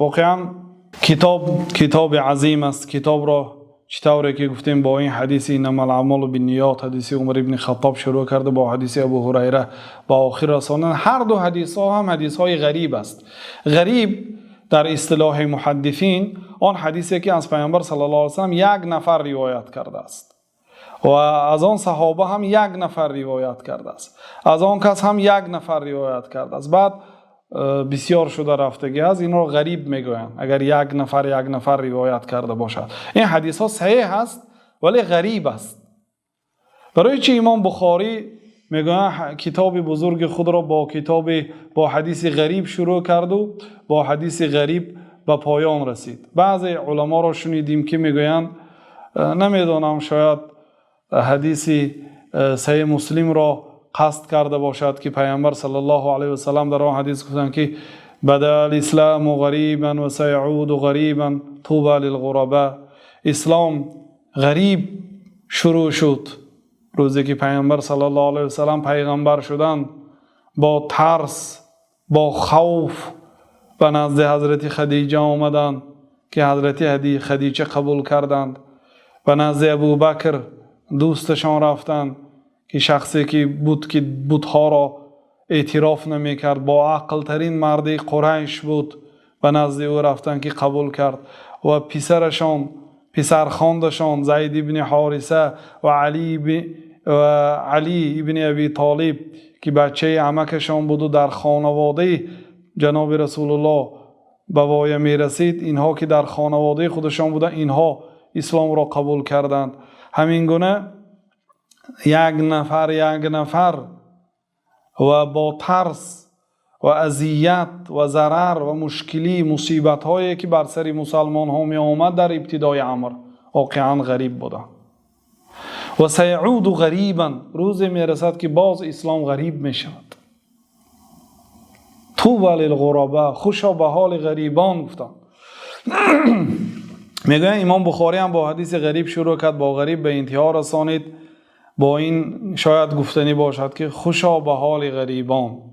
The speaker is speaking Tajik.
Воқеан, китоб китоби азим аст. Китобро чӣ тавре ки гуфтем, бо ин ҳадиси إنما الأعمال بالنيات, ҳадиси Умар ибни Хаттоб шурӯъ карда, бо ҳадиси Абу Ҳурайра ба охир расондан. Ҳар ду ҳадисҳо ҳам ҳадисҳои ғариб аст. Ғариб дар истилоҳи муҳаддисин он ҳадисе, ки аз Паёмбар صلى الله عليه وسلم як нафар ривоят кардааст ва аз он саҳоба ҳам як нафар ривоят кардааст, аз он кас ҳам як нафар ривоят кардааст, баъд бисёр шуда рафтагӣ аст. Инро ғариб мегӯянд, агар як нафар як нафар ривоят карда бошад. Ин ҳадисҳо саҳеҳ аст, вале ғариб аст. Барои чӣ имом Бухорӣ, мегӯянд, китоби бузурги худро бо ҳадиси ғариб шурӯъ карду бо ҳадиси ғариб ба поён расид? Баъзе уламоро шунидим, ки мегӯянд, намедонам, шояд ҳадиси Саҳеҳи Муслимро қасд карда бошад, ки Паёмбар صلى الله عليه وسلم дар он ҳадис гуфтанд, ки بدأ الإسلام غريبا وسيعود غريبا طوبى للغرباء. Ислом ғариб шурӯъ шуд. Рӯзе ки Паёмбар صلى الله عليه وسلم пайғамбар шуданд, бо тарс, бо хавф ба назди ҳазрати Хадиҷа омаданд, ки ҳазрати Хадиҷа қабул карданд. Ба назди Абубакр дӯсташон рафтанд, ки шахсе ки буд, ки бутҳоро эътироф намекард, бо ақлтарин марди Қурайш буд. Ба назди ӯ рафтанд, ки қабул кард. Ва писарашон, писархондашон Зайд ибни Ҳориса ва Алӣ ибни Аби Толиб, ки бачаи амакашон буду дар хонаводаи ҷаноби Расулуллоҳ ба воя мерасид, инҳо ки дар хонаводаи худашон буданд, инҳо исломро қабул карданд. Ҳамин гуна як нафар, як нафар ва бо тарс ва азият ва зарар ва мушкилӣ, мусибатҳое ки бар сари мусалмонҳо меомад дар ибтидои амр, воқеан ғариб буданд. وسيعود غريبا, рӯзе мерасад, ки боз ислом ғариб мешавад. طوبى للغرباء, хушо ба ҳоли ғарибон, гуфтанд. Мегӯянд, имом Бухорӣ ҳам бо ҳадиси ғариб шурӯъ кард, бо ғариб ба интиҳо расонид. Бо ин шояд гуфтанӣ бошад, ки хушо ба ҳоли ғарибон.